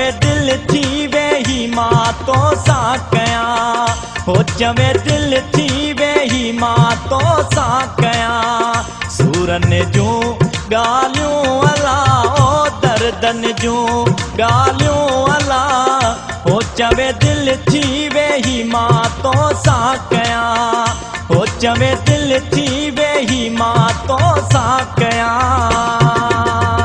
چوي دل ٿي ويهي مان تو سان ڪيان، هو چوي دل ٿي ويهي مان تو سان ڪيان. سورن جون ڳالهيون الا، او دردن جون ڳالهيون الا، هو چوي دل ٿي ويهي مان تو سان ڪيان، هو چوي دل ٿي ويهي مان تو سان ڪيان.